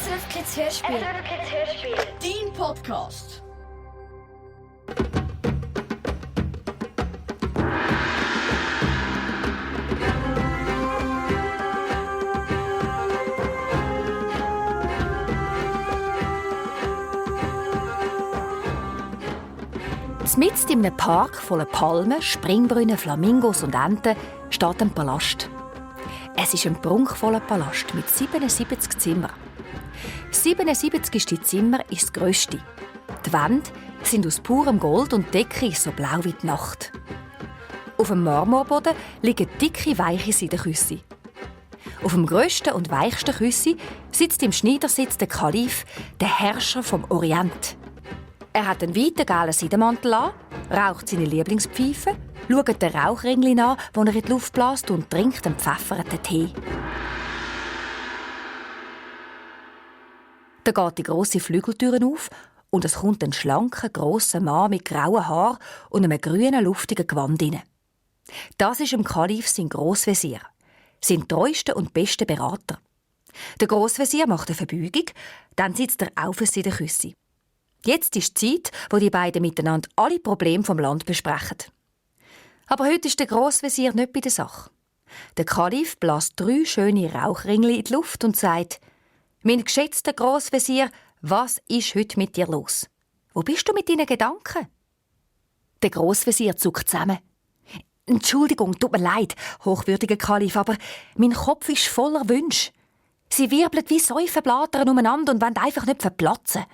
SRF Kids Hörspiel. SRF Kids Hörspiel. Dein Podcast. Mitten in einem Park voller Palmen, Springbrunnen, Flamingos und Enten steht ein Palast. Es ist ein prunkvoller Palast mit 77 Zimmern. 77. Zimmer ist das grösste. Die Wände sind aus purem Gold und die Decke ist so blau wie die Nacht. Auf dem Marmorboden liegen dicke, weiche Seidenküsse. Auf dem grössten und weichsten Küsse sitzt im Schneidersitz der Kalif, der Herrscher vom Orient. Er hat einen weiten gelben Seidenmantel an, raucht seine Lieblingspfeife, schaut den Rauchringli an, den er in die Luft bläst und trinkt einen pfefferten Tee. Da geht die grosse Flügeltür auf und es kommt ein schlanker, grosser Mann mit grauen Haaren und einem grünen, luftigen Gewand rein. Das ist dem Kalif sein Grossvezier, sein treuester und bester Berater. Der Grossvezier macht eine Verbeugung, dann sitzt er auf in der Küsse. Jetzt ist die Zeit, wo die beiden miteinander alle Probleme vom Land besprechen. Aber heute ist der Grossvezier nicht bei der Sache. Der Kalif bläst 3 schöne Rauchringli in die Luft und sagt: «Mein geschätzter Grossvezier, was ist heute mit dir los? Wo bist du mit deinen Gedanken?» Der Grossvezier zuckt zusammen. «Entschuldigung, tut mir leid, hochwürdiger Kalif, aber mein Kopf ist voller Wünsche. Sie wirbeln wie Säufenblätter umeinander und wollen einfach nicht verplatzen.»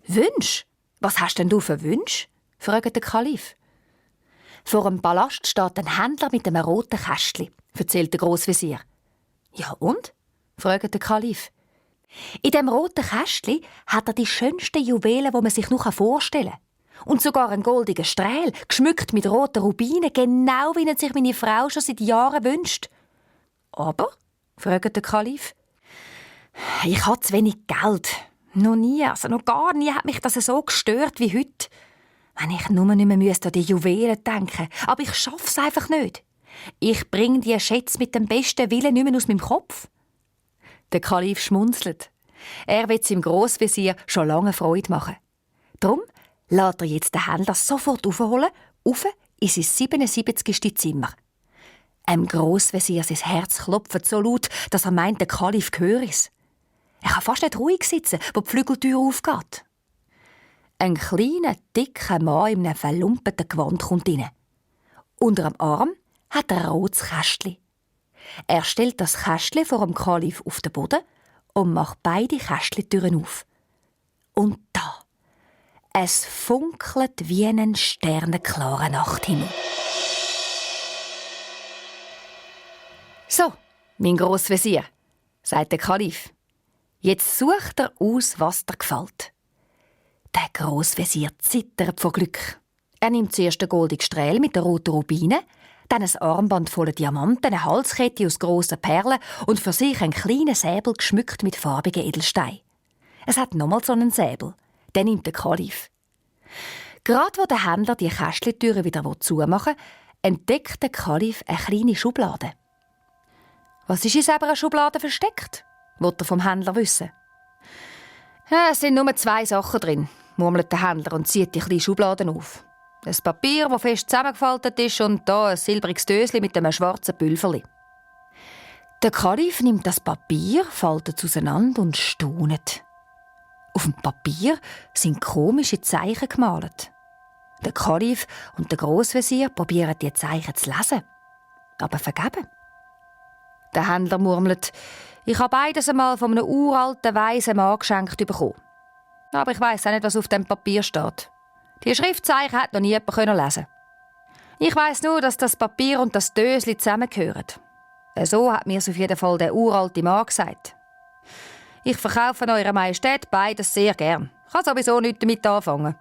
«Wünsch? Was hast denn du für Wünsch?» fragt der Kalif. «Vor dem Palast steht ein Händler mit einem roten Kästchen», erzählt der Grossvezier. «Ja und?» fragt der Kalif. «In dem roten Kästchen hat er die schönsten Juwelen, die man sich noch vorstellen kann. Und sogar einen goldenen Strähl, geschmückt mit roten Rubinen, genau wie ihn sich meine Frau schon seit Jahren wünscht.» «Aber?» fragt der Kalif. «Ich habe zu wenig Geld. Noch nie, noch gar nie hat mich das so gestört wie heute. Wenn ich nur nicht mehr an die Juwelen denken müsste. Aber ich schaff's einfach nicht. Ich bringe die Schätze mit dem besten Willen nicht mehr aus meinem Kopf.» Der Kalif schmunzelt. Er will seinem Grossvezier schon lange Freude machen. Darum lässt er jetzt den Händler sofort aufholen, auf in sein 77. Zimmer. Dem Grossvezier sein Herz klopft so laut, dass er meint, der Kalif höre es. Er kann fast nicht ruhig sitzen, wo die Flügeltür aufgeht. Ein kleiner, dicker Mann in einem verlumpeten Gewand kommt rein. Unter dem Arm hat er ein rotes Kästchen. Er stellt das Kästchen vor dem Kalif auf den Boden und macht beide Kästchentüren auf. Und da, es funkelt wie ein sternenklarer Nachthimmel. «So, mein Grossvezier», sagt der Kalif. «Jetzt sucht er aus, was dir gefällt.» Der Grossvezier zittert vor Glück. Er nimmt zuerst den goldenen Strähl mit den roten Rubinen, dann ein Armband voller Diamanten, eine Halskette aus grossen Perlen und für sich einen kleinen Säbel geschmückt mit farbigen Edelsteinen. Es hat nochmals so einen Säbel. Den nimmt der Kalif. Gerade wo der Händler die Kästchentüre wieder zumachen will, entdeckt der Kalif eine kleine Schublade. «Was ist in dieser Schublade versteckt?» will er vom Händler wissen. «Ja, es sind nur 2 Sachen drin», murmelt der Händler und zieht die kleinen Schubladen auf. Ein Papier, das fest zusammengefaltet ist, und da ein silbriges Döschen mit einem schwarzen Pülverli. Der Kalif nimmt das Papier, faltet es auseinander und staunet. Auf dem Papier sind komische Zeichen gemalt. Der Kalif und der Grossvezier probieren die Zeichen zu lesen, aber vergeben. Der Händler murmelt: «Ich habe beides einmal von einem uralten, weisen Mann geschenkt bekommen. Aber ich weiss auch nicht, was auf dem Papier steht. Die Schriftzeichen hat noch nie jemand lesen. Ich weiss nur, dass das Papier und das Dösli zusammengehören. So hat mir es auf jeden Fall der uralte Mann gesagt. Ich verkaufe Eurer Majestät beides sehr gern. Ich kann sowieso nichts damit anfangen.»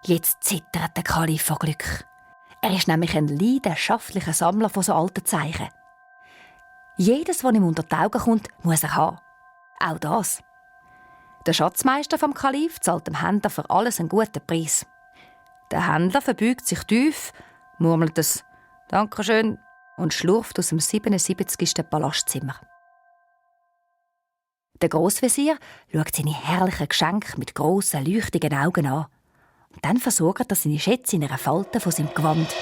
Jetzt zittert der Kalif vor Glück. Er ist nämlich ein leidenschaftlicher Sammler von so alten Zeichen. Jedes, was ihm unter die Augen kommt, muss er haben. Auch das. Der Schatzmeister vom Kalif zahlt dem Händler für alles einen guten Preis. Der Händler verbeugt sich tief, murmelt es «Dankeschön» und schlurft aus dem 77. Palastzimmer. Der Grossvezier schaut seine herrlichen Geschenke mit grossen, leuchtigen Augen an. Und dann versorgt er seine Schätze in einer Falte von seinem Gewand.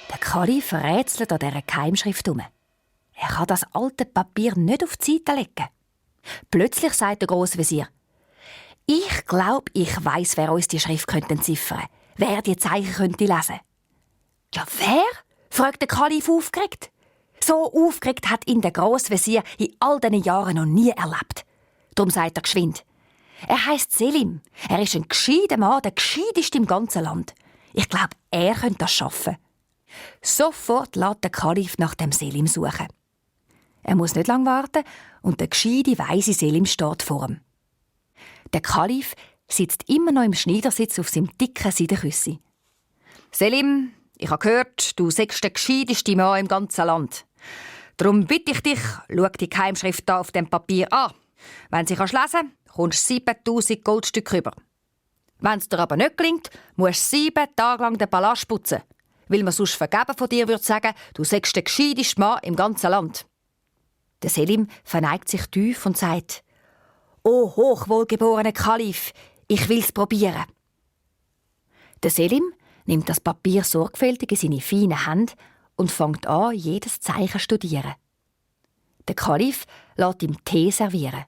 Der Kalif rätselt an dieser Geheimschrift herum. Er kann das alte Papier nicht auf die Seite legen. Plötzlich sagt der Grossvezier: «Ich glaube, ich weiss, wer uns die Schrift entziffern könnte. Wer die Zeichen könnte lesen.» «Ja, wer?» fragt der Kalif aufgeregt. So aufgeregt hat ihn der Grossvezier in all diesen Jahren noch nie erlebt. Darum sagt er geschwind: «Er heisst Selim. Er ist ein gescheiter Mann, der gescheiteste im ganzen Land. Ich glaube, er könnte das schaffen.» Sofort lässt der Kalif nach dem Selim suchen. Er muss nicht lange warten und der gescheite, weise Selim steht vor ihm. Der Kalif sitzt immer noch im Schneidersitz auf seinem dicken Seidenküssi. «Selim, ich habe gehört, du seist der gescheiteste Mann im ganzen Land. Darum bitte ich dich, schau die Geheimschrift hier auf dem Papier an. Wenn sie lesen kannst, kommst du 7000 Goldstücke rüber. Wenn es dir aber nicht gelingt, musst du 7 Tage lang den Palast putzen, weil man sonst vergeben von dir würde sagen, du seist der gescheiteste Mann im ganzen Land.» Der Selim verneigt sich tief und sagt: «O hochwohlgeborener Kalif, ich will's probieren.» Der Selim nimmt das Papier sorgfältig in seine feinen Hände und fängt an, jedes Zeichen zu studieren. Der Kalif lässt ihm Tee servieren.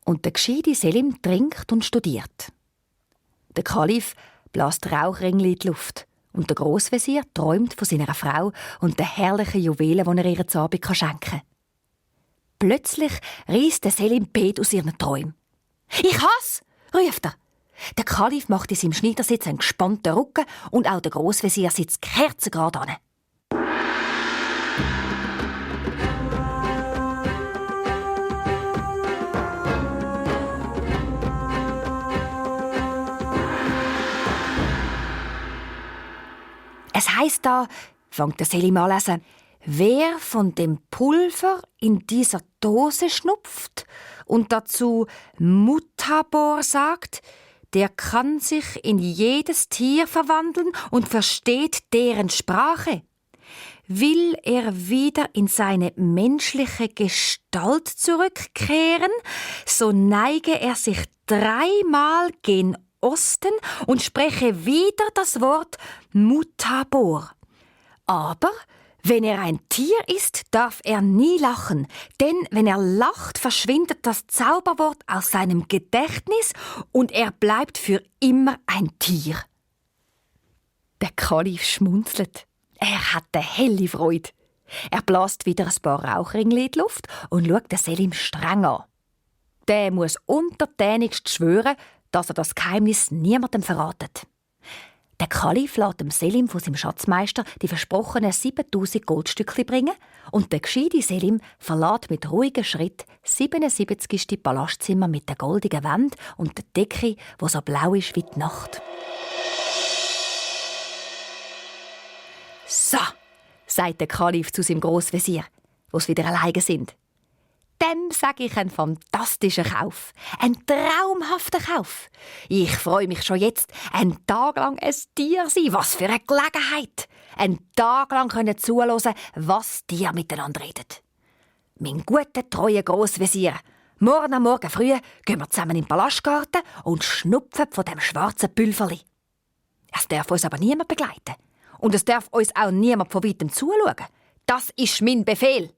Und der gescheite Selim trinkt und studiert. Der Kalif bläst Rauchringli in die Luft und der Grossvezier träumt von seiner Frau und den herrlichen Juwelen, die er ihr zu Abend schenken kann. Plötzlich reisst der Selim Pet aus ihren Träumen. «Ich has!» ruft er. Der Kalif macht in seinem Schneidersitz einen gespannten Rücken und auch der Grossvezier sitzt kerzengerade an. Es heisst da, fängt der Selim an zu lesen: «Wer von dem Pulver in dieser Dose schnupft und dazu Mutabor sagt, der kann sich in jedes Tier verwandeln und versteht deren Sprache. Will er wieder in seine menschliche Gestalt zurückkehren, so neige er sich 3-mal gen Osten und spreche wieder das Wort Mutabor. Aber wenn er ein Tier ist, darf er nie lachen, denn wenn er lacht, verschwindet das Zauberwort aus seinem Gedächtnis und er bleibt für immer ein Tier.» Der Kalif schmunzelt. Er hat eine helle Freude. Er bläst wieder ein paar Rauchringli in die Luft und schaut den Selim streng an. Der muss untertänigst schwören, dass er das Geheimnis niemandem verratet. Der Kalif lässt dem Selim von seinem Schatzmeister die versprochenen 7000 Goldstückchen bringen und der gescheite Selim verlässt mit ruhigem Schritt 77. Palastzimmer mit der goldigen Wand und der Decke, wo so blau ist wie die Nacht. «So», sagt der Kalif zu seinem Grossvezier, wo sie wieder alleine sind. «Dem sage ich einen fantastischen Kauf. Einen traumhaften Kauf. Ich freue mich schon jetzt, einen Tag lang ein Tier sein. Was für eine Gelegenheit. Einen Tag lang zuhören, was Tiere miteinander reden. Mein guter, treuer Grossvezier, morgen am Morgen früh gehen wir zusammen in den Palastgarten und schnupfen von dem schwarzen Pülverli. Es darf uns aber niemand begleiten. Und es darf uns auch niemand von weitem zuschauen. Das ist mein Befehl.»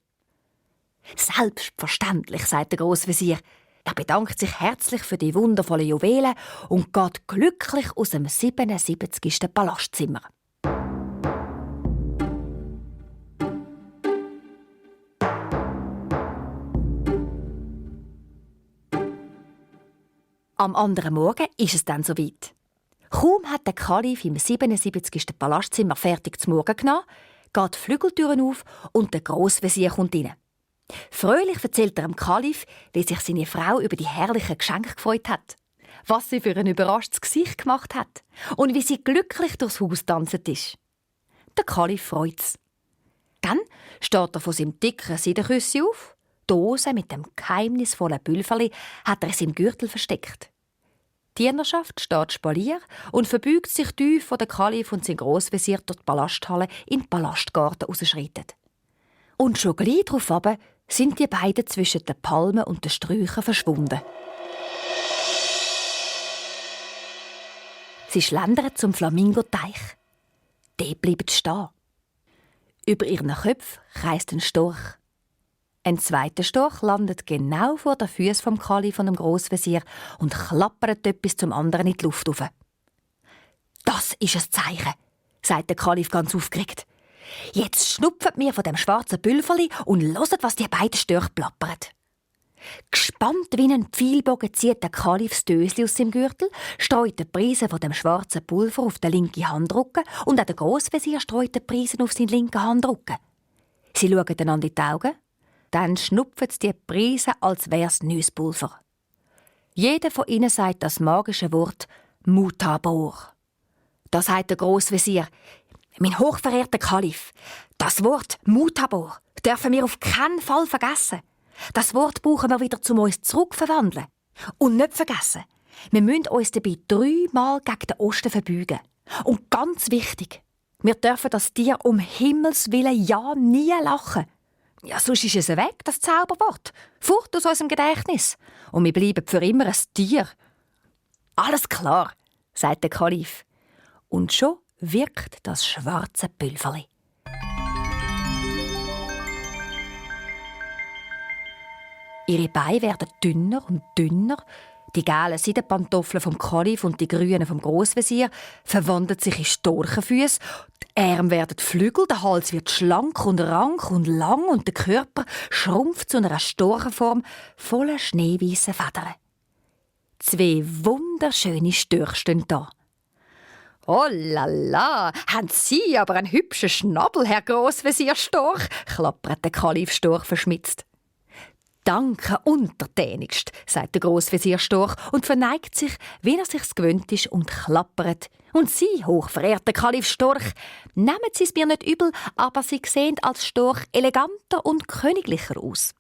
«Selbstverständlich», sagt der Grossvezier. Er bedankt sich herzlich für die wundervollen Juwelen und geht glücklich aus dem 77. Palastzimmer. Am anderen Morgen ist es dann soweit. Kaum hat der Kalif im 77. Palastzimmer fertig zum Morgen genommen, geht die Flügeltüren auf und der Grossvezier kommt rein. Fröhlich erzählt er dem Kalif, wie sich seine Frau über die herrlichen Geschenke gefreut hat, was sie für ein überraschtes Gesicht gemacht hat und wie sie glücklich durchs Haus tanzt ist. Der Kalif freut's. Dann steht er von seinem dicken Seidenküssi auf. Die Dose mit dem geheimnisvollen Pülverli hat er in seinem Gürtel versteckt. Die Dienerschaft steht Spalier und verbeugt sich tief, wo der Kalif und sein Grossvezier durch die Palasthalle in den Palastgarten rausschreiten. Und schon gleich darauf sind die beiden zwischen den Palmen und den Sträuchern verschwunden. Sie schlendern zum Flamingoteich. Dort bleiben sie stehen. Über ihren Köpfen kreist ein Storch. Ein zweiter Storch landet genau vor den Füßen vom Kalif und dem Grossvezier und klappert etwas zum anderen in die Luft auf. «Das ist ein Zeichen», sagt der Kalif ganz aufgeregt. «Jetzt schnupfen wir von dem schwarzen Pülverli und hören, was die beiden Störche plappern.» Gespannt wie ein Pfeilbogen zieht der Kalif das Dösli aus seinem Gürtel, streut die Prise von dem schwarzen Pulver auf den linken Handrücken und auch der Grossvezier streut die Prisen auf seinen linken Handrücken. Sie schauen einander in die Augen, dann schnupfen sie die Prise, als wär's neues Pulver. Jeder von ihnen sagt das magische Wort «Mutabor». Da sagt der Grossvezier: «Mein hochverehrter Kalif, das Wort «Mutabor» dürfen wir auf keinen Fall vergessen. Das Wort brauchen wir wieder, um uns zurückverwandeln. Und nicht vergessen, wir müssen uns dabei 3-mal gegen den Osten verbeugen. Und ganz wichtig, wir dürfen das Tier um Himmels Willen ja nie lachen. Ja, sonst ist es weg, das Zauberwort. Fort aus unserem Gedächtnis. Und wir bleiben für immer ein Tier.» «Alles klar», sagt der Kalif. Und schon wirkt das schwarze Pülverli. Ihre Beine werden dünner und dünner. Die gelben Seidenpantoffeln vom Kalif und die grünen vom Grossvezier verwandeln sich in Storchenfüße. Die Arme werden Flügel, der Hals wird schlank und rank und lang und der Körper schrumpft zu einer Storchenform voller schneeweißer Federn. 2 wunderschöne Störche stehen da. «Oh la la, haben Sie aber einen hübschen Schnabel, Herr Grossvezier Storch!» klappert der Kalif Storch verschmitzt. «Danke untertänigst», sagt der Grossvezier Storch und verneigt sich, wie er sich's gewöhnt ist, und klappert. «Und Sie, hochverehrter Kalif Storch, nehmen Sie es mir nicht übel, aber Sie sehen als Storch eleganter und königlicher aus.»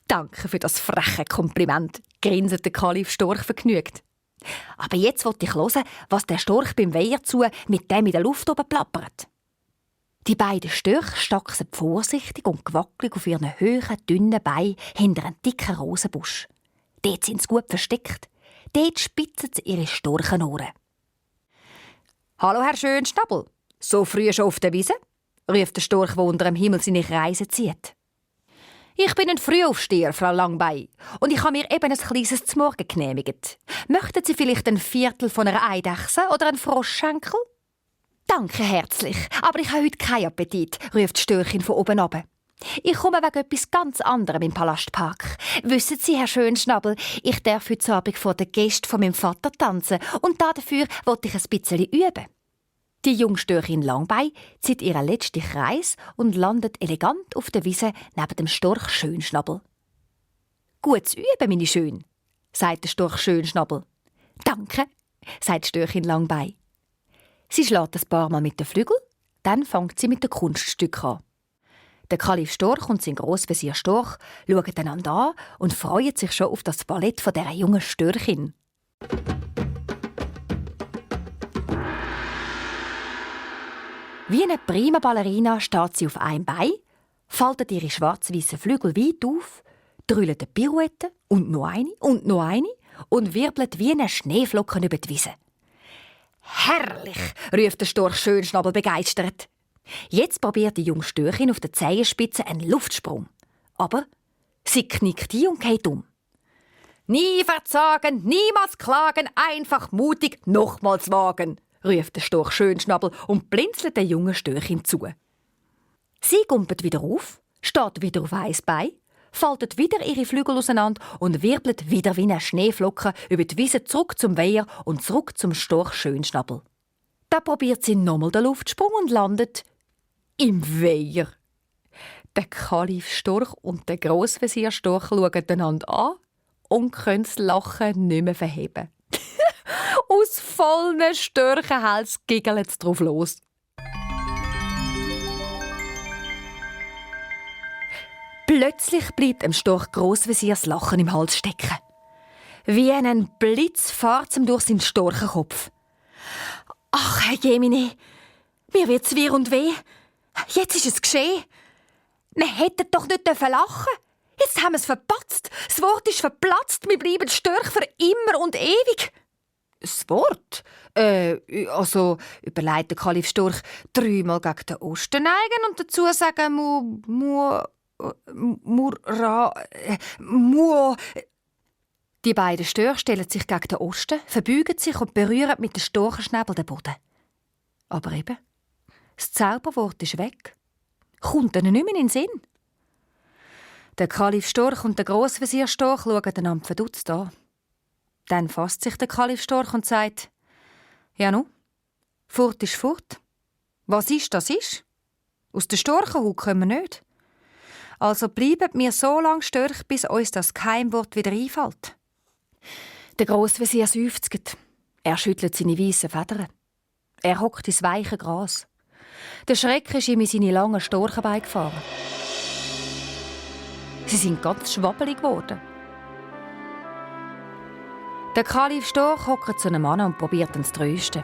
«Danke für das freche Kompliment», grinset der Kalif Storch vergnügt. «Aber jetzt will ich hören, was der Storch beim Weiher zu mit dem in der Luft oben plappert.» Die beiden Störche stachsen vorsichtig und gewackelig auf ihren hohen, dünnen Beinen hinter einem dicken Rosenbusch. Dort sind sie gut versteckt. Dort spitzen sie ihre Storchenohren. «Hallo, Herr Schönschnabel, so früh schon auf der Wiese?» ruft der Storch, der unter dem Himmel seine Kreise zieht. «Ich bin ein Frühaufsteher, Frau Langbein, und ich habe mir eben ein kleines Zmorgen genehmigt. Möchten Sie vielleicht ein Viertel von einer Eidechse oder einen Froschschenkel?» «Danke herzlich, aber ich habe heute keinen Appetit», ruft die Störchin von oben runter. «Ich komme wegen etwas ganz anderem im Palastpark. Wissen Sie, Herr Schönschnabel, ich darf heute Abend vor den Gästen von meinem Vater tanzen und dafür wollte ich ein bisschen üben.» Die Jungstörchin Langbein zieht ihren letzten Kreis und landet elegant auf der Wiese neben dem Storch Schönschnabel. «Gutes Üben, meine Schön», sagt der Storch Schönschnabel. «Danke», sagt die Störchin Langbein. Sie schlägt ein paar Mal mit den Flügeln, dann fängt sie mit den Kunststücken an. Der Kalif Storch und sein Grossvezier Storch schauen einander an und freuen sich schon auf das Ballett von dieser jungen Störchin. Wie eine prima Ballerina steht sie auf einem Bein, faltet ihre schwarz-weißen Flügel weit auf, drüllt eine Pirouette und noch eine und wirbelt wie eine Schneeflocke über die Wiese. «Herrlich!» ruft der Storch Schönschnabel begeistert. Jetzt probiert die junge Störchin auf der Zehenspitze einen Luftsprung. Aber sie knickt ein und geht um. «Nie verzagen, niemals klagen, einfach mutig nochmals wagen!» ruft der Storch Schönschnabel und blinzelt der jungen Störchin zu. Sie gumpelt wieder auf, steht wieder auf ein Bein, faltet wieder ihre Flügel auseinander und wirbelt wieder wie eine Schneeflocke über die Wiese zurück zum Weiher und zurück zum Storch Schönschnabel. Da probiert sie nochmal den Luftsprung und landet im Weiher. Der Kalif Storch und der Grossvezier Storch schauen einander an und können das Lachen nicht mehr verheben. Aus vollen Störchenhals giggeln sie drauf los. Plötzlich bleibt dem Storch Grossvezier das Lachen im Hals stecken. Wie ein Blitz fährt ihm durch seinen Storchenkopf. «Ach, Herr Jemine, mir wird's wirr und weh. Jetzt ist es geschehen. Wir hätten doch nicht lachen dürfen. Jetzt haben wir es verpatzt. Das Wort ist verplatzt. Wir bleiben Störche für immer und ewig. Das Wort? Überlegt der Kalif Storch, 3-mal gegen den Osten neigen und dazu sagen Die beiden Störche stellen sich gegen den Osten, verbeugen sich und berühren mit den Storchenschnäbel den Boden. Aber eben, das Zauberwort ist weg. Kommt ihnen nicht mehr in den Sinn. Der Kalif Storch und der Grossvezier Storch schauen einander verdutzt an. Dann fasst sich der Kalif Storch und sagt: «Ja nu, fort ist fort. Was ist, das ist. Aus der Storchenhaut kommen wir nicht. Also bleiben wir so lange Störch, bis uns das Geheimwort wieder einfällt.» Der Grossvezier seufzt. Er schüttelt seine weißen Federn. Er hockt ins weiche Gras. Der Schreck ist ihm in seine langen Storchenbeine gefahren. Sie sind ganz schwabbelig geworden. Der Kalif Storch hockt zu einem Mann und probiert ihn zu trösten.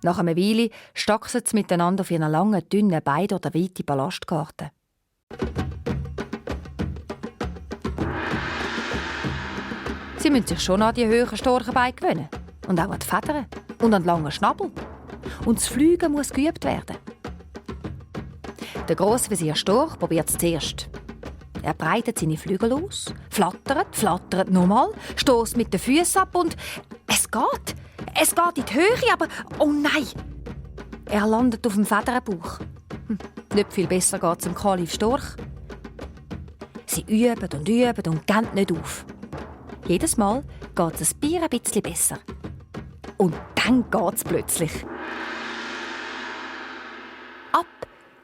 Nach einer Weile stachsen sie miteinander auf ihren langen, dünnen Beinen durch den weiten Palastgarten. Sie müssen sich schon an die hohen Storchenbeine gewöhnen. Und auch an die Federn. Und an den langen Schnabel. Und das Fliegen muss geübt werden. Der Grossvezier Storch probiert es zuerst. Er breitet seine Flügel aus, flattert nochmal, stößt mit den Füßen ab und es geht. Es geht in die Höhe, aber oh nein! Er landet auf dem Federbauch. Nicht viel besser geht es dem Kalif Storch. Sie üben und gehen nicht auf. Jedes Mal geht es ein bisschen besser. Und dann geht es plötzlich. Ab,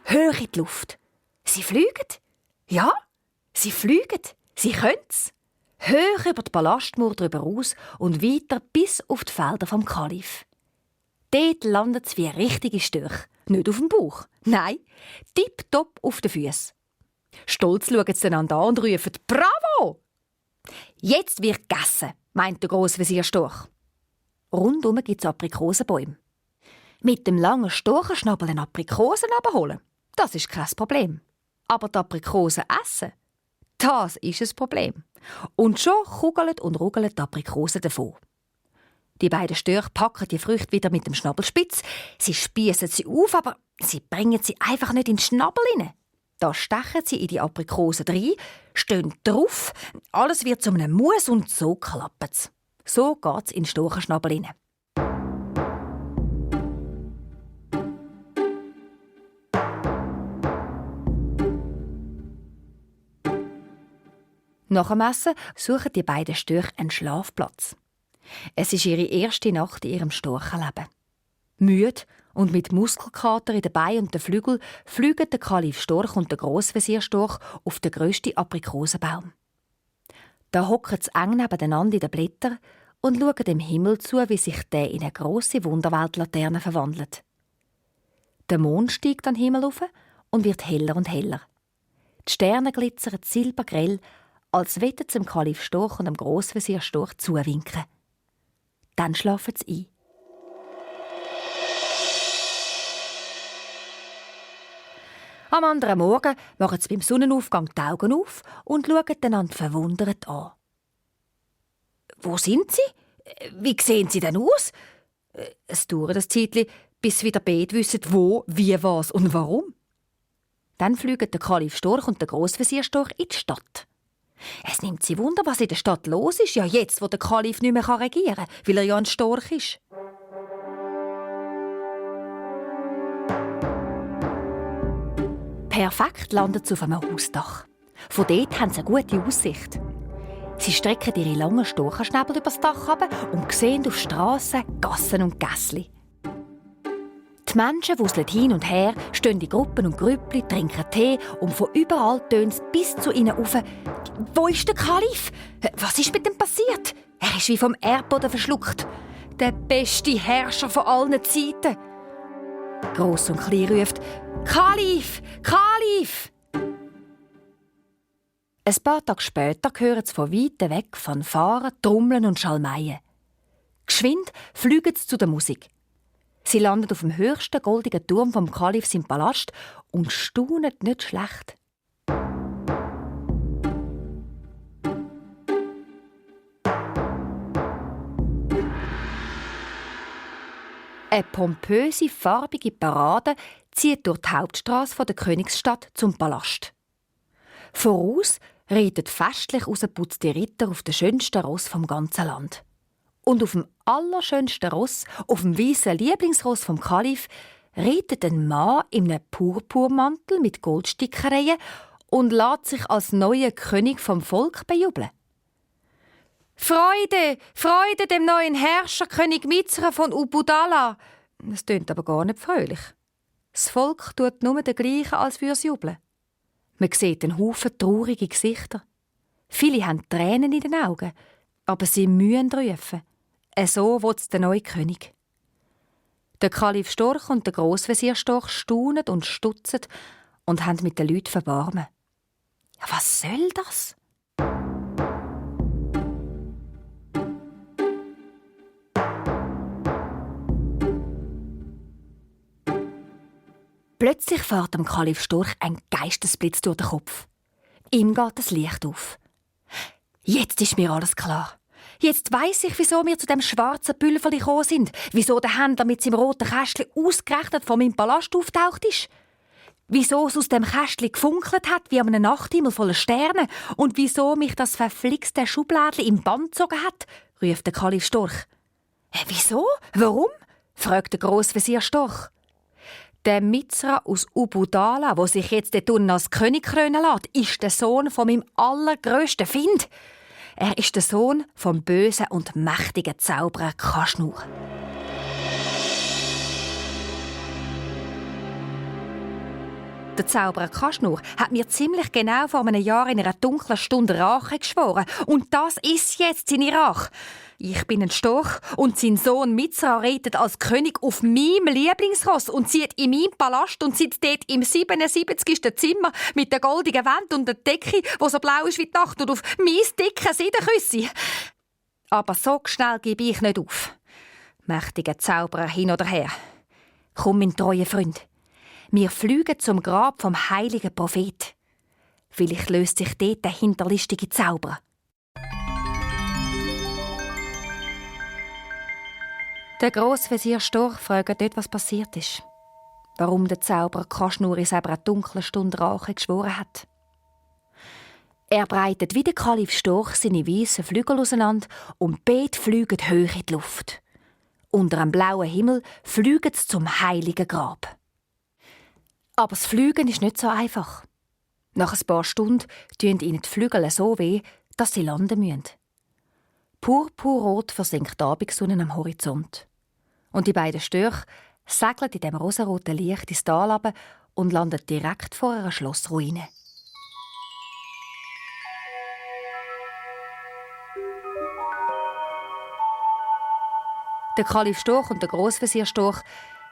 hoch in die Luft. Sie fliegen. Ja, sie fliegen. Sie können es. Hoch über die Palastmauer drüber aus und weiter bis auf die Felder vom Kalif. Dort landet sie wie richtige Störche. Nicht auf dem Bauch. Nein, tipptopp auf den Füßen. Stolz schauen sie einander an und rufen «Bravo!» «Jetzt wird gegessen», meint der Grossvezier Storch. Rundum gibt es Aprikosenbäume. Mit dem langen Storchenschnabel eine Aprikosen abholen, das ist kein Problem. Aber die Aprikosen essen, das ist ein Problem. Und schon kugeln und rugeln die Aprikosen davon. Die beiden Störche packen die Früchte wieder mit dem Schnabel spitz. Sie spiessen sie auf, aber sie bringen sie einfach nicht in den Schnabel hinein. Da stechen sie in die Aprikosen rein, stehen drauf, alles wird zu einem Mus und so klappt es. So geht es in den Storchenschnabel hinein. Nach dem Essen suchen die beiden Störche einen Schlafplatz. Es ist ihre erste Nacht in ihrem Storchenleben. Müde und mit Muskelkater in den Beinen und den Flügeln fliegen der Kalif Storch und der Grossvezier Storch auf den grössten Aprikosenbaum. Da hocken sie eng nebeneinander in den Blättern und schauen dem Himmel zu, wie sich der in eine grosse Wunderweltlaterne verwandelt. Der Mond steigt an den Himmel auf und wird heller und heller. Die Sterne glitzern silbergrell, als wollten sie dem Kalif Storch und dem Grossvezier Storch zuwinken. Dann schlafen sie ein. Am anderen Morgen machen sie beim Sonnenaufgang die Augen auf und schauen einander verwundert an. «Wo sind Sie? Wie sehen Sie denn aus?» Es dauert ein Zeitchen, bis sie wieder beide wissen, wo, wie, was und warum. Dann fliegen der Kalif Storch und der Grossvezier Storch in die Stadt. Es nimmt sie Wunder, was in der Stadt los ist, ja jetzt, wo der Kalif nicht mehr regieren kann, weil er ja ein Storch ist. Perfekt landet sie auf einem Hausdach. Von dort haben sie eine gute Aussicht. Sie strecken ihre langen Storchenschnäbel übers Dach runter und sehen auf Strassen, Gassen und Gässli. Die Menschen wuseln hin und her, stehen in Gruppen und Grüppli, trinken Tee und von überall tönt es bis zu ihnen rauf. «Wo ist der Kalif? Was ist mit ihm passiert? Er ist wie vom Erdboden verschluckt. Der beste Herrscher von allen Zeiten!» Gross und klein ruft «Kalif! Kalif!» Ein paar Tage später hören sie von weitem weg Fanfaren, Trommeln und Schalmeien. Geschwind fliegen sie zu der Musik. Sie landen auf dem höchsten goldigen Turm vom Kalif im Palast und staunen nicht schlecht. Eine pompöse, farbige Parade zieht durch die Hauptstrasse der Königsstadt zum Palast. Voraus reiten festlich ausgeputzte Ritter auf den schönsten Ross vom ganzen Land. Und auf dem allerschönsten Ross, auf dem weißen Lieblingsross vom Kalif, reitet ein Mann in einem Purpurmantel mit Goldstickereien und lässt sich als neuer König vom Volk bejubeln. «Freude, Freude dem neuen Herrscher, König Mizra von Ubudala!» Das tönt aber gar nicht fröhlich. Das Volk tut nur dergleichen, als würde es jubeln. Man sieht einen Haufen traurige Gesichter. Viele haben Tränen in den Augen, aber sie müssen rufen. So will es der neue König. Der Kalif Storch und der Grossvezier Storch staunen und stutzen und haben mit den Leuten Verbarmen. Ja, was soll das? Plötzlich fährt dem Kalif Storch ein Geistesblitz durch den Kopf. Ihm geht das Licht auf. Jetzt ist mir alles klar. Jetzt weiss ich, wieso wir zu dem schwarzen Pülverli gekommen sind. Wieso der Händler mit seinem roten Kästchen ausgerechnet vor meinem Palast auftaucht ist. Wieso es aus dem Kästchen gefunkelt hat wie an einem Nachthimmel voller Sterne. Und wieso mich das verflixte Schublädchen im Band gezogen hat, ruft der Kalif Storch. Wieso? Warum? fragt der Grossvezier Storch. Der Mizra aus Ubudala, der sich jetzt dort unten als König krönen lässt, ist der Sohn von meinem allergrössten Find. Er ist der Sohn vom bösen und mächtigen Zauberer Kaschnur. Der Zauberer Kaschnur hat mir ziemlich genau vor einem Jahr in einer dunklen Stunde Rache geschworen. Und das ist jetzt seine Rache. Ich bin ein Storch und sein Sohn Mizra reitet als König auf meinem Lieblingsross und zieht in meinem Palast und sitzt dort im 77. Zimmer mit der goldigen Wand und der Decke, die so blau ist wie die Nacht und auf mein dickes Seidenküssi. Aber so schnell gebe ich nicht auf. Mächtiger Zauberer hin oder her. Komm, mein treuer Freund. Wir fliegen zum Grab vom heiligen Prophet. Vielleicht löst sich dort der hinterlistige Zauberer. Der Grossvezier Storch fragt dort, was passiert ist. Warum der Zauberer Kaschnur in einer dunklen Stunde Rache geschworen hat. Er breitet wie der Kalif Storch seine weißen Flügel auseinander und beide fliegen hoch in die Luft. Unter einem blauen Himmel fliegen sie zum heiligen Grab. Aber das Fliegen ist nicht so einfach. Nach ein paar Stunden tun ihnen die Flügel so weh, dass sie landen müssen. Purpurrot versinkt die Abendsonne am Horizont. Und die beiden Störche segeln in dem rosaroten Licht ins Tal runter und landen direkt vor einer Schlossruine. Der Kalif Storch und der Grossvezier Storch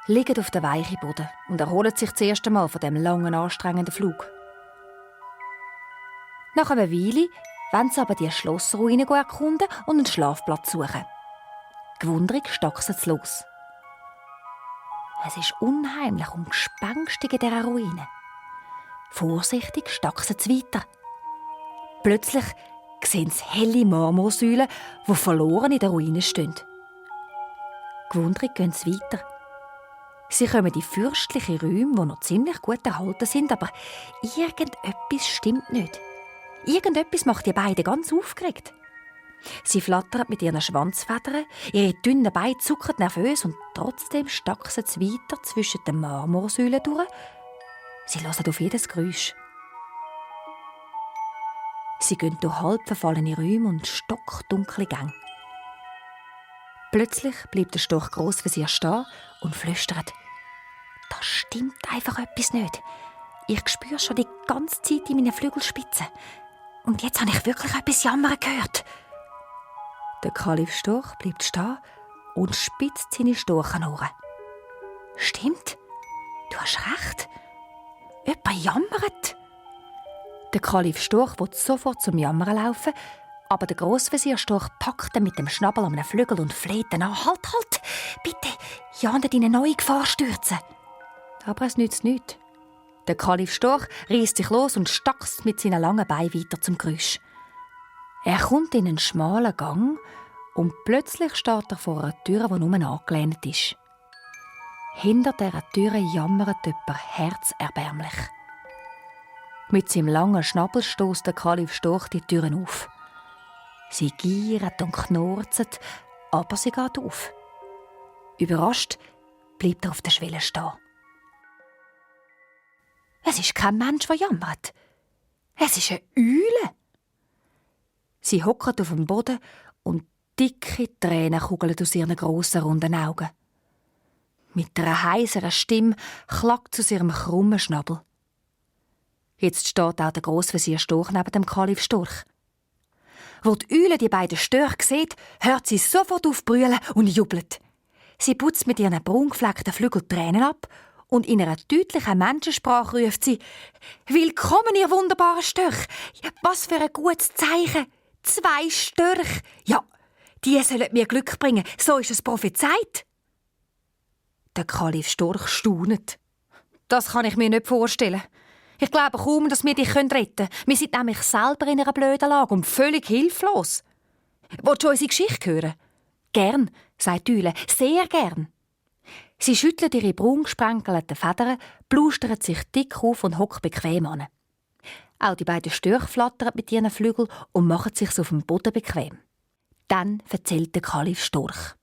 liegen auf dem weichen Boden und erholen sich das erste Mal von dem langen, anstrengenden Flug. Nach einer Weile wollen sie aber die Schlossruine erkunden und einen Schlafplatz suchen. Gewundrig stachsen sie los. Es ist unheimlich und gespenstig in dieser Ruine. Vorsichtig stachsen sie weiter. Plötzlich sehen sie helle Marmorsäulen, die verloren in der Ruine stehen. Gewundrig gehen sie weiter. Sie kommen in fürstliche Räume, die noch ziemlich gut erhalten sind, aber irgendetwas stimmt nicht. Irgendetwas macht die beiden ganz aufgeregt. Sie flattern mit ihren Schwanzfedern, ihre dünnen Beine zucken nervös und trotzdem stachsen sie weiter zwischen den Marmorsäulen durch. Sie hören auf jedes Geräusch. Sie gehen durch halb verfallene Räume und stockdunkle Gänge. Plötzlich bleibt der Storch Grossvezier stehen und flüstert: «Da stimmt einfach etwas nicht. Ich spüre schon die ganze Zeit in meinen Flügelspitzen. Und jetzt habe ich wirklich etwas jammern gehört.» Der Kalif Storch bleibt stehen und spitzt seine Storchenohren. «Stimmt, du hast recht. Jemand jammert.» Der Kalif Storch will sofort zum Jammern laufen, Aber der Grossvezier-Storch packt ihn mit dem Schnabel an einem Flügel und fleht ihn an. «Halt, halt! Bitte, ja nicht in eine neue Gefahr stürzen!» Aber es nützt nichts. Der Kalif-Storch reißt sich los und stackst mit seinen langen Beinen weiter zum Geräusch. Er kommt in einen schmalen Gang und plötzlich steht er vor einer Tür, die nur angelehnt ist. Hinter dieser Tür jammert jemand herzerbärmlich. Mit seinem langen Schnabel stößt der Kalif-Storch die Türen auf. Sie giert und knurrt, aber sie geht auf. Überrascht bleibt er auf der Schwelle stehen. Es ist kein Mensch, der jammert. Es ist eine Eule. Sie hockt auf dem Boden und dicke Tränen kugeln aus ihren grossen, runden Augen. Mit einer heiseren Stimme klackt sie aus ihrem krummen Schnabel. Jetzt steht auch der Grossvezier-Storch neben dem Kalif-Storch. Wo die Eule die beiden Störche sieht, hört sie sofort auf brüllen und jubelt. Sie putzt mit ihren braungefleckten Flügeln Tränen ab und in einer deutlichen Menschensprache ruft sie: «Willkommen, ihr wunderbaren Störche! Was für ein gutes Zeichen! 2 Störche! Ja, die sollen mir Glück bringen, so ist es prophezeit!» Der Kalif-Storch staunet. «Das kann ich mir nicht vorstellen. Ich glaube kaum, dass wir dich retten können. Wir sind nämlich selber in einer blöden Lage und völlig hilflos.» «Willst du unsere Geschichte hören?» «Gern», sagt die Eule, «sehr gern.» Sie schüttelt ihre braun gesprenkelten Federn, plustert sich dick auf und hockt bequem an. Auch die beiden Störche flattern mit ihren Flügeln und machen sich auf dem Boden bequem. Dann erzählt der Kalif-Storch.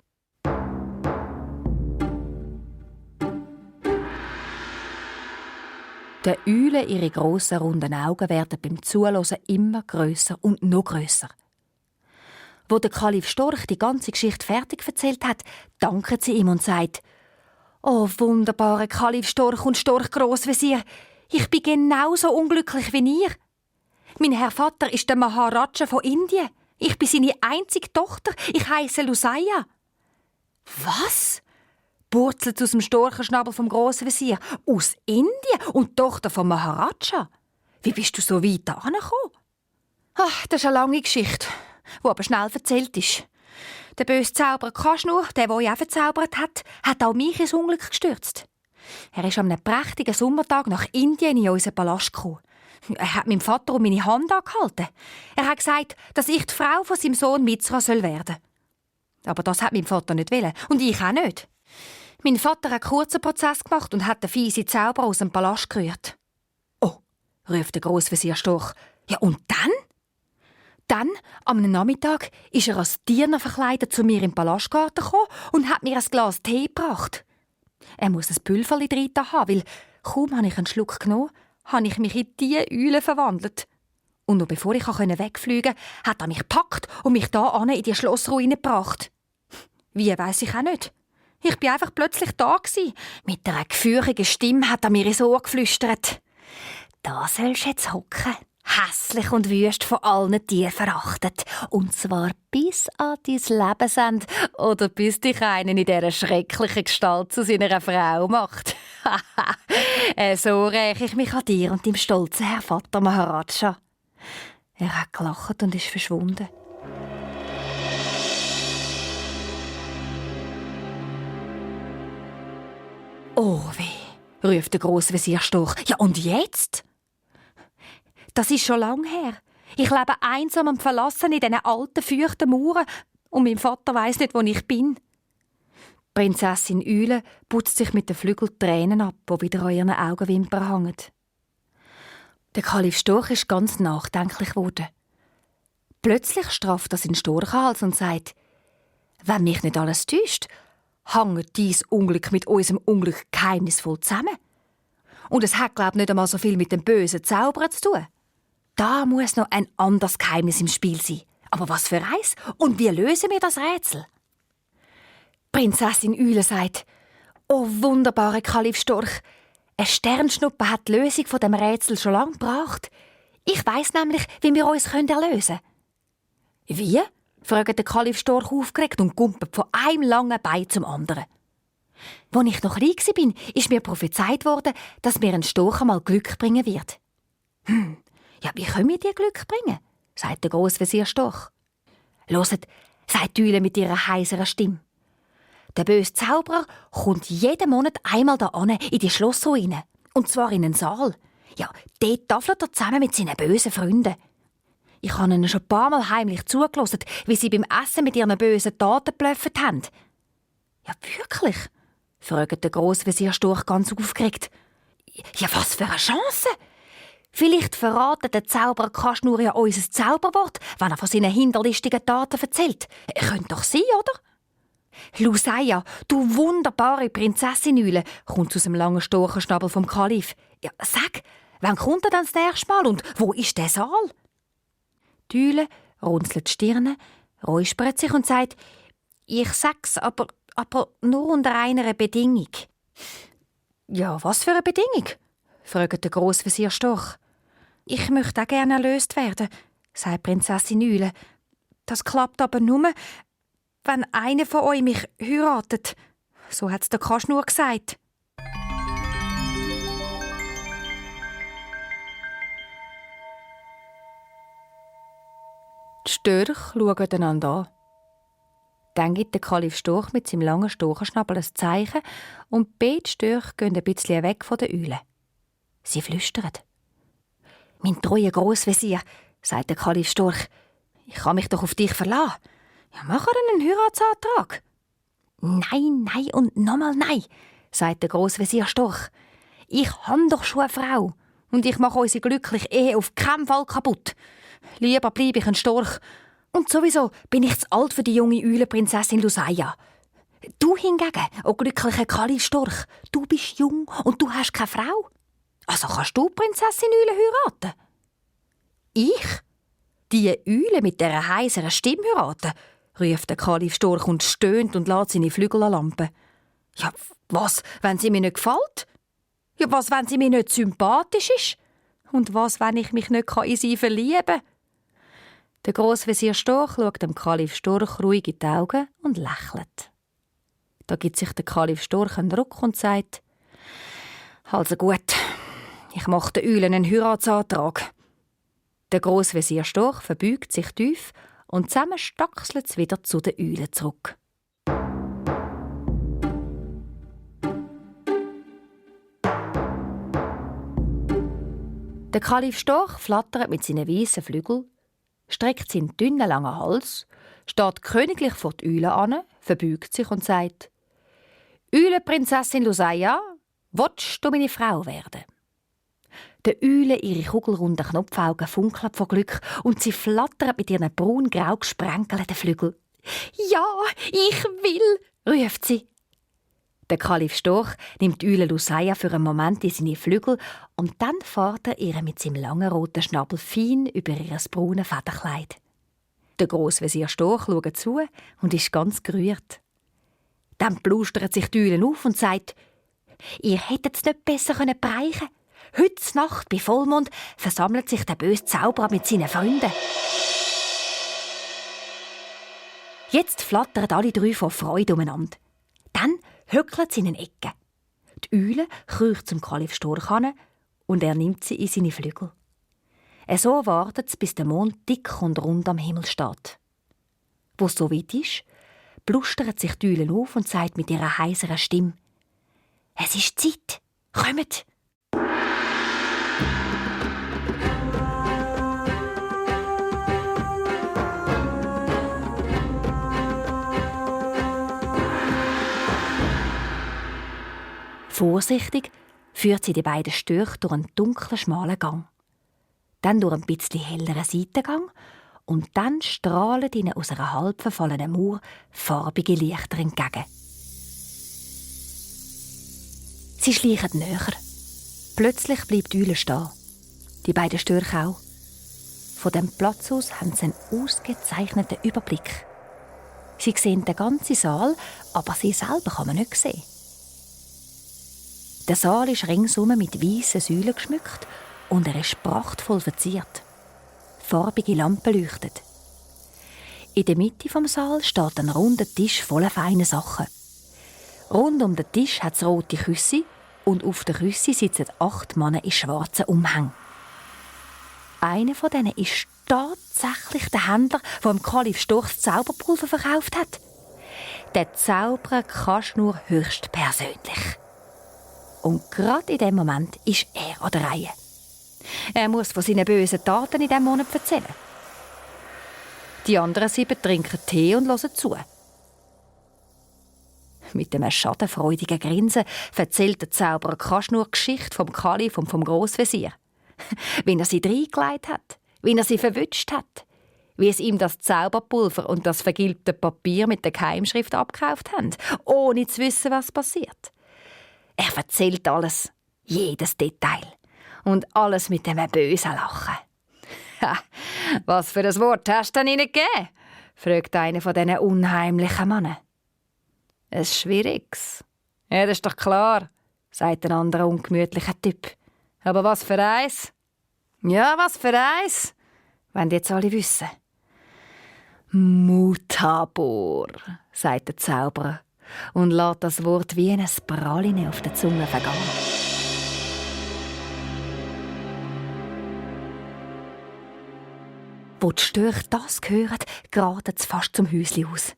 Der Eule ihre grossen, runden Augen werden beim Zuhören immer grösser und noch grösser. Wo der Kalif-Storch die ganze Geschichte fertig erzählt hat, dankt sie ihm und sagt: «Oh, wunderbare Kalif-Storch und Storch-Grossvezier, ich bin genauso unglücklich wie ihr. Mein Herr Vater ist der Maharaja von Indien. Ich bin seine einzige Tochter. Ich heisse Lusaya.» «Was?» burzelt aus dem Storchenschnabel vom Grossvezier. «Aus Indien und Tochter vom Maharaja? Wie bist du so weit angekommen?» «Ach, das ist eine lange Geschichte, die aber schnell erzählt ist. Der böse Zauberer Kaschnur, der euch auch verzaubert hat auch mich ins Unglück gestürzt. Er ist an einem prächtigen Sommertag nach Indien in unseren Palast gekommen. Er hat meinem Vater um meine Hand angehalten. Er hat gesagt, dass ich die Frau von seinem Sohn Mizra werden soll. Aber das hat mein Vater nicht wollen. Und ich auch nicht. Mein Vater hat einen kurzen Prozess gemacht und hat den fiesen Zauberer aus dem Palast gerührt.» «Oh», ruft der Grossvezier-Storch. «Ja, und dann?» «Dann, am Nachmittag, ist er als Diener verkleidet zu mir im Palastgarten gekommen und hat mir ein Glas Tee gebracht. Er muss ein Pülverli drin haben, weil kaum habe ich einen Schluck genommen, habe ich mich in diese Eule verwandelt. Und noch bevor ich wegfliegen konnte, hat er mich gepackt und mich da in die Schlossruine gebracht. Wie, weiss ich auch nicht. Ich bin einfach plötzlich da gewesen. Mit einer gefürchigen Stimme hat er mir ins Ohr geflüstert: »Da sollst du jetzt hocken. Hässlich und wüst von allen Tieren verachtet. Und zwar bis an dein Lebensende oder bis dich einer in dieser schrecklichen Gestalt zu seiner Frau macht. So räche ich mich an dir und deinem stolzen Herr Vater Maharaja.» Er hat gelacht und ist verschwunden. «Oh weh», ruft der Grossvezier-Storch. «Ja, und jetzt?» «Das ist schon lang her. Ich lebe einsam und verlassen in diesen alten, feuchten Mauern und mein Vater weiss nicht, wo ich bin.» Prinzessin Eule putzt sich mit den Flügeln Tränen ab, die wieder an ihren Augenwimpern hängen. Der Kalif-Storch ist ganz nachdenklich geworden. Plötzlich strafft er seinen Storchenhals und sagt: «Wenn mich nicht alles täuscht, hängt dies Unglück mit unserem Unglück geheimnisvoll zusammen. Und es hat, glaube ich, nicht einmal so viel mit dem bösen Zauberer zu tun. Da muss noch ein anderes Geheimnis im Spiel sein. Aber was für eins? Und wie lösen wir das Rätsel?» Prinzessin Eule sagt: «Oh, wunderbare Kalif-Storch, eine Sternschnuppe hat die Lösung von dem Rätsel schon lange gebracht. Ich weiss nämlich, wie wir uns erlösen können.» «Wie?» fragt der Kalif-Storch aufgeregt und gumpelt von einem langen Bein zum anderen. «Als ich noch klein war, ist mir prophezeit worden, dass mir ein Storch einmal Glück bringen wird.» «Ja, wie können wir dir Glück bringen?» sagt der Grossvezier-Storch. Hört, sagt die Eule mit ihrer heiseren Stimme. Der böse Zauberer kommt jeden Monat einmal da an in die Schlossruine. Und zwar in einen Saal. Ja, dort tafelt er zusammen mit seinen bösen Freunden. Ich habe ihnen schon ein paar Mal heimlich zugelassen, wie sie beim Essen mit ihren bösen Taten geblufft haben. Ja, wirklich? Fragt der Grossvezier Storch ganz aufgeregt. Ja, was für eine Chance! Vielleicht verratet der Zauberer Kaschnur ja unser Zauberwort, wenn er von seinen hinterlistigen Taten erzählt. Könnte doch sein, oder? Luseia, du wunderbare Prinzessin Eule, kommt aus dem langen Storchenschnabel vom Kalif. Ja, sag, wann kommt er dann das nächste Mal und wo ist der Saal? Die Eule runzelt die Stirne, räuspert sich und sagt, ich sag's, aber nur unter einer Bedingung. Ja, was für eine Bedingung? Fragt der Grossvezier Storch. Ich möchte auch gerne erlöst werden, sagt Prinzessin Eule. Das klappt aber nur, wenn einer von euch mich heiratet. So hat's der Kaschnur gesagt. Die Störche schauen einander an. Dann gibt der Kalif Storch mit seinem langen Storchenschnabel ein Zeichen und beide Störche gehen ein bisschen weg von der Eule. Sie flüstern. «Mein treuer Grossvezier», sagt der Kalif Storch, «ich kann mich doch auf dich verlassen. Ja, mach einen Heiratsantrag.» «Nein, nein und nochmal nein», sagt der Grossvezier Storch. «Ich habe doch schon eine Frau und ich mache unsere glückliche Ehe auf keinen Fall kaputt. Lieber bleibe ich ein Storch. Und sowieso bin ich zu alt für die junge Eulenprinzessin Luseia. Du hingegen, o glücklicher Kalif Storch, du bist jung und du hast keine Frau. Also kannst du Prinzessin Eule heiraten?» «Ich? Die Eule mit dieser heiseren Stimme heiraten?» ruft der Kalif Storch und stöhnt und lässt seine Flügel lampen. «Ja, was, wenn sie mir nicht gefällt? Ja, was, wenn sie mir nicht sympathisch ist? Und was, wenn ich mich nicht in sie verlieben kann?» Der Grossvezier Storch schaut dem Kalif Storch ruhig in die Augen und lächelt. Da gibt sich der Kalif Storch einen Ruck und sagt, «Also gut, ich mache der Eule einen Heiratsantrag.» Der Grossvezier Storch verbeugt sich tief und zusammen stachselt es wieder zu der Eule zurück. Der Kalif Storch flattert mit seinen weißen Flügeln, streckt seinen dünnen, langen Hals, steht königlich vor die Eule an, verbeugt sich und sagt, «Eulenprinzessin Luseia, willst du meine Frau werden?» Der Eule ihre kugelrunden Knopfaugen funkeln vor Glück und sie flattert mit ihren braun-grau gesprenkelten Flügeln. «Ja, ich will!» ruft sie. Der Kalif Storch nimmt die Eule Luseia für einen Moment in seine Flügel und dann fährt er ihr mit seinem langen roten Schnabel fein über ihr braunes Federkleid. Der Grossvezier Storch schaut zu und ist ganz gerührt. Dann plustert sich die Eule auf und sagt, «Ihr hättet es nicht besser bereichen können. Heute Nacht bei Vollmond versammelt sich der böse Zauberer mit seinen Freunden.» Jetzt flattern alle drei vor Freude umeinander. Dann hückelt sie in eine Ecke. Die Eule kriecht zum Kalif Storch an und er nimmt sie in seine Flügel. So wartet es, bis der Mond dick und rund am Himmel steht. Wo es so weit ist, plustert sich die Eule auf und sagt mit ihrer heiseren Stimme, «Es ist Zeit, kommt!» Vorsichtig führt sie die beiden Störche durch einen dunklen, schmalen Gang. Dann durch einen bisschen helleren Seitengang und dann strahlen ihnen aus einer halb verfallenen Mauer farbige Lichter entgegen. Sie schleichen näher. Plötzlich bleibt die Eule stehen. Die beiden Störche auch. Von dem Platz aus haben sie einen ausgezeichneten Überblick. Sie sehen den ganzen Saal, aber sie selber kann man nicht sehen. Der Saal ist ringsum mit weißen Säulen geschmückt und er ist prachtvoll verziert. Farbige Lampen leuchten. In der Mitte vom Saal steht ein runder Tisch voller feiner Sachen. Rund um den Tisch hat es rote Küsse und auf der Küsse sitzen 8 Männer in schwarzen Umhängen. Einer von denen ist tatsächlich der Händler, der dem Kalif Storch das Zauberpulver verkauft hat. Der Zauberer Kaschnur höchstpersönlich. Und gerade in dem Moment ist er an der Reihe. Er muss von seinen bösen Taten in diesem Monat erzählen. Die anderen 7 trinken Tee und hören zu. Mit einem schadenfreudigen Grinsen erzählt der Zauberer Kaschnur die Geschichte vom Kalif und vom Grossvezier. Wie er sie reingelegt hat, wie er sie verwünscht hat, wie es ihm das Zauberpulver und das vergilbte Papier mit der Geheimschrift abgekauft haben, ohne zu wissen, was passiert. Er erzählt alles, jedes Detail und alles mit einem bösen Lachen. «Was für ein Wort hast du denn ihnen gegeben?» fragt einer von diesen unheimlichen Männern. «Ein schwieriges.» «Ja, das ist doch klar», sagt ein anderer ungemütlicher Typ. «Aber was für eins?» «Ja, was für eins?» wollen jetzt alle wissen. «Mutabor», sagt der Zauberer und lässt das Wort wie ein Praline auf der Zunge vergehen. Wo die Störche das hören, geraten sie fast zum Häuschen aus.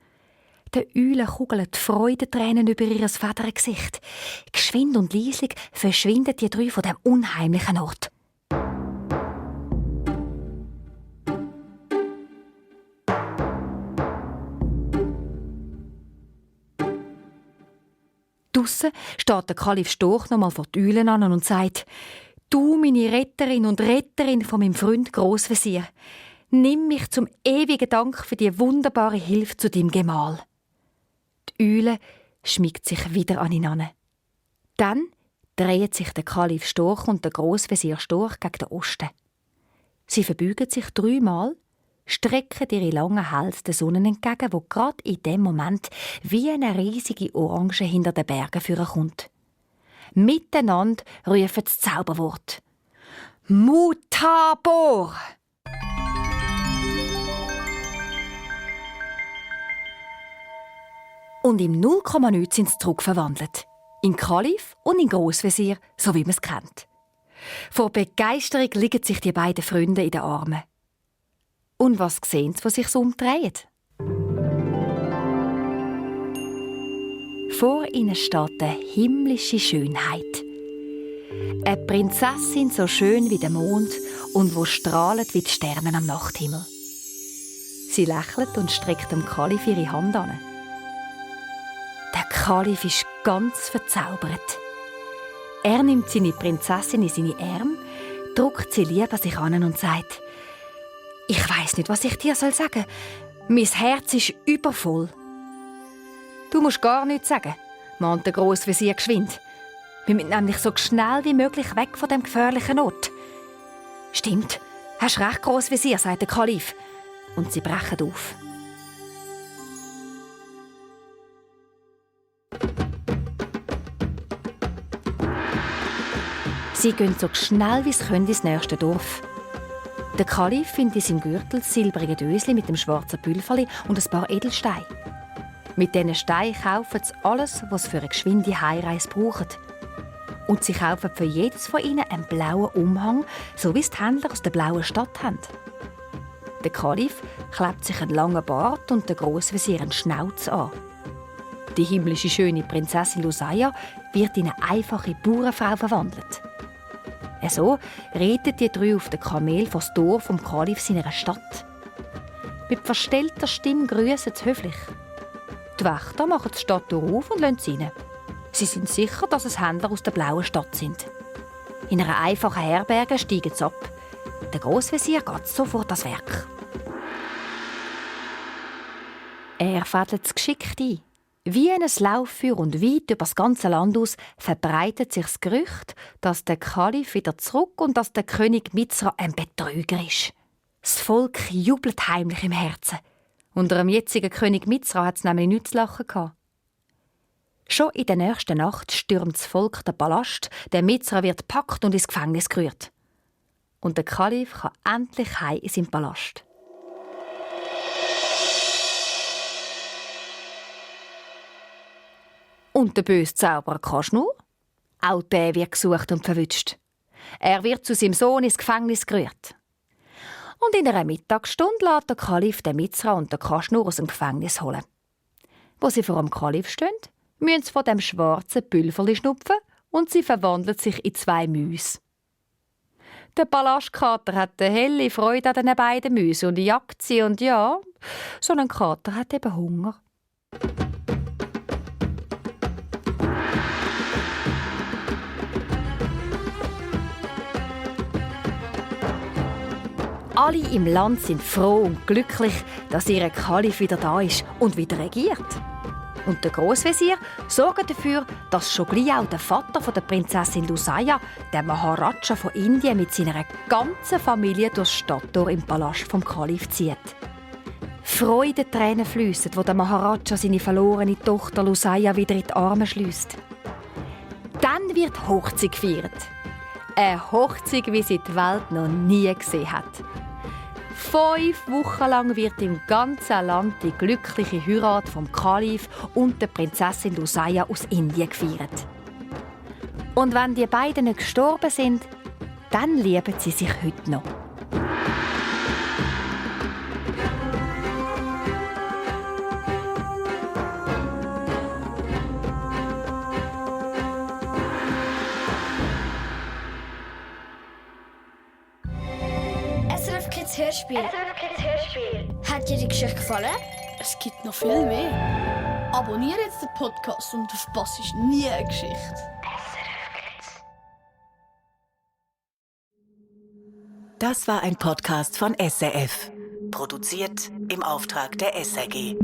Den Eulen kugeln die Freudentränen über ihr Federgesicht. Geschwind und leislich verschwinden die 3 von dem unheimlichen Ort. Draussen steht der Kalif Storch noch mal vor die Eulen an und sagt: «Du, meine Retterin und Retterin von meinem Freund Grossvezier, nimm mich zum ewigen Dank für die wunderbare Hilfe zu deinem Gemahl.» Die Eule schmiegt sich wieder an ihn an. Dann drehen sich der Kalif Storch und der Grossvezier Storch gegen den Osten. Sie verbeugen sich 3-mal, strecken ihre langen Hälse der Sonne entgegen, wo gerade in dem Moment wie eine riesige Orange hinter den Bergen vorkommt. Miteinander rufen das Zauberwort: «Mutabor!» Und im 0,9 sind sie zurückverwandelt. In Kalif und in Grossvezier, so wie man es kennt. Vor Begeisterung liegen sich die beiden Freunde in den Armen. Und was sehen sie, was sich so umdreht? Vor ihnen steht eine himmlische Schönheit. Eine Prinzessin so schön wie der Mond und wo strahlt wie die Sterne am Nachthimmel. Sie lächelt und streckt dem Kalif ihre Hand an. Der Kalif ist ganz verzaubert. Er nimmt seine Prinzessin in seine Arme, drückt sie lieb an sich an und sagt: «Ich weiss nicht, was ich dir sagen soll. Mein Herz ist übervoll.» «Du musst gar nichts sagen», mahnt der Grossvezier geschwind. «Wir müssen nämlich so schnell wie möglich weg von dem gefährlichen Ort.» «Stimmt, hast recht, Grossvezier», sagt der Kalif. Und sie brechen auf. Sie gehen so schnell wie sie können ins nächste Dorf. Der Kalif findet in seinem Gürtel das silbrige Dösli mit dem schwarzen Pülverli und ein paar Edelsteine. Mit diesen Steinen kaufen sie alles, was sie für eine geschwinde Heimreise brauchen. Und sie kaufen für jedes von ihnen einen blauen Umhang, so wie es die Händler aus der blauen Stadt haben. Der Kalif klebt sich einen langen Bart und der Grossvezier einen Schnauz an. Die himmlische schöne Prinzessin Lusaya wird in eine einfache Bauernfrau verwandelt. So reiten die 3 auf den Kamel vor das Tor vom Kalif seiner Stadt. Mit verstellter Stimme grüßen sie höflich. Die Wächter machen das Stadttor auf und lassen sie rein. Sie sind sicher, dass es Händler aus der blauen Stadt sind. In einer einfachen Herberge steigen sie ab. Der Grossvezier geht sofort ans Werk. Er fädelt es geschickt ein. Wie ein Lauffeuer und weit über das ganze Land aus verbreitet sich das Gerücht, dass der Kalif wieder zurück und dass der König Mizra ein Betrüger ist. Das Volk jubelt heimlich im Herzen. Unter dem jetzigen König Mizra hat es nämlich nichts zu lachen gehabt. Schon in der nächsten Nacht stürmt das Volk den Palast, der Mizra wird gepackt und ins Gefängnis gerührt. Und der Kalif kann endlich heim in seinen Palast. Und der böse Zauberer Kaschnur? Auch der wird gesucht und verwünscht. Er wird zu seinem Sohn ins Gefängnis gerührt. Und in einer Mittagsstunde lässt der Kalif den Mizra und den Kaschnur aus dem Gefängnis holen. Wo sie vor dem Kalif stehen, müssen sie von dem schwarzen Pülverli schnupfen und sie verwandelt sich in 2 Mäuse. Der Palastkater hat eine helle Freude an den beiden Mäusen und jagt sie. Und ja, so ein Kater hat eben Hunger. Alle im Land sind froh und glücklich, dass ihr Kalif wieder da ist und wieder regiert. Und der Grossvezier sorgt dafür, dass schon gleich auch der Vater von der Prinzessin Lusaya, der Maharaja von Indien, mit seiner ganzen Familie durchs Stadttor im Palast vom Kalif zieht. Freudentränen fliessen, wo der Maharaja seine verlorene Tochter Lusaya wieder in die Arme schliesst. Dann wird Hochzeit gefeiert. Eine Hochzeit, wie sie die Welt noch nie gesehen hat. 5 Wochen lang wird im ganzen Land die glückliche Heirat vom Kalif und der Prinzessin Lusaya aus Indien gefeiert. Und wenn die beiden nicht gestorben sind, dann lieben sie sich heute noch. SRF Kids Hörspiel. Hat dir die Geschichte gefallen? Es gibt noch viel mehr. Abonniere jetzt den Podcast und du verpasst nie eine Geschichte. Das war ein Podcast von SRF. Produziert im Auftrag der SRG.